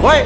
Woi.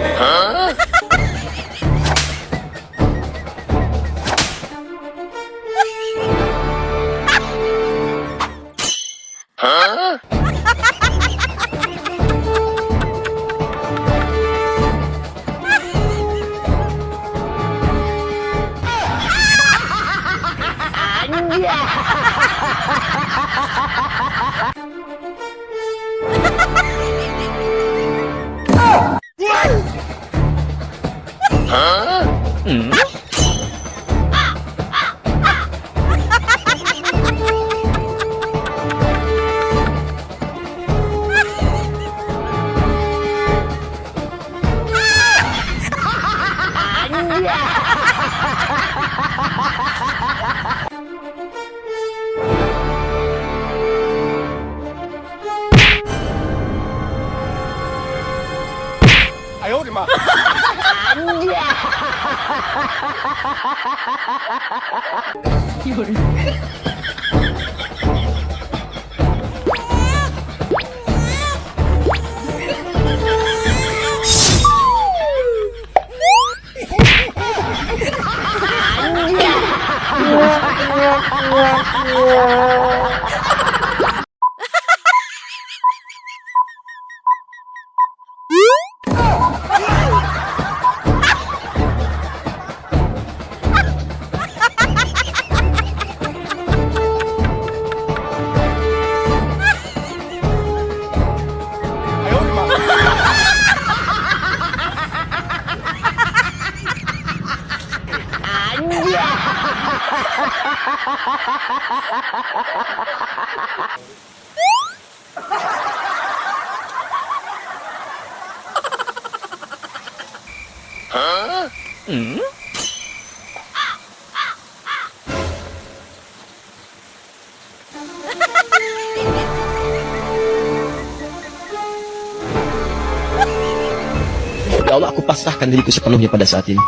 Ya Allah, aku pasrahkan diriku sepenuhnya pada saat ini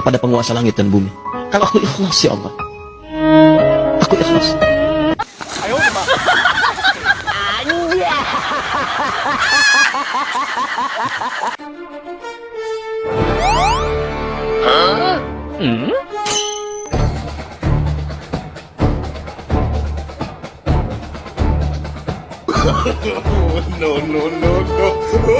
kepada penguasa langit dan bumi. Kalau aku ikhlas, ya Allah. Aku ikhlas. No, no, no, no. Naon, naon, naon, naon,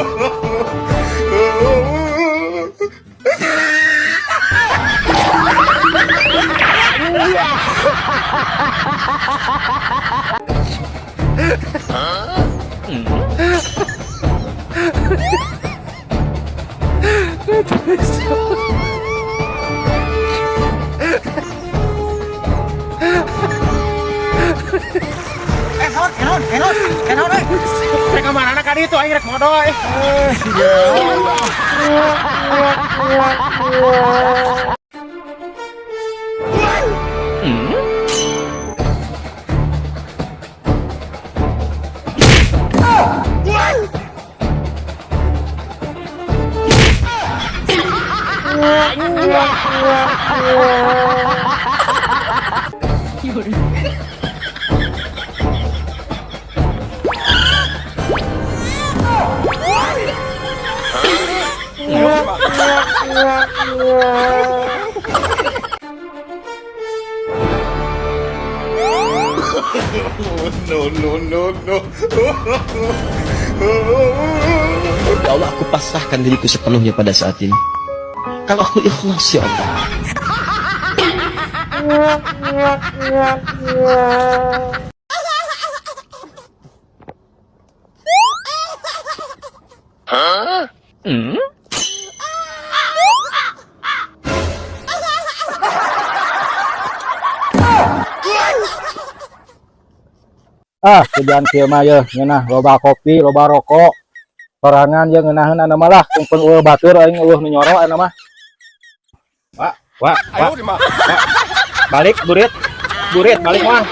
euy. Rek ka mana ka ditu aing rek modol eh. No, no, no, no. Ya Allah, aku pasrahkan diriku sepenuhnya pada saat ini. Kalau aku ikhlas, ya Allah. Ah, kerjaan kieu mah yeuh ngeunah loba kopi, loba rokok. Sorangan jeung ngeunaheun anu mah lah, kumpul euweuh batur aing euweuh nu nyoro anu mah. Wah, wah, wah. Balik, burit. Burit, balik mah.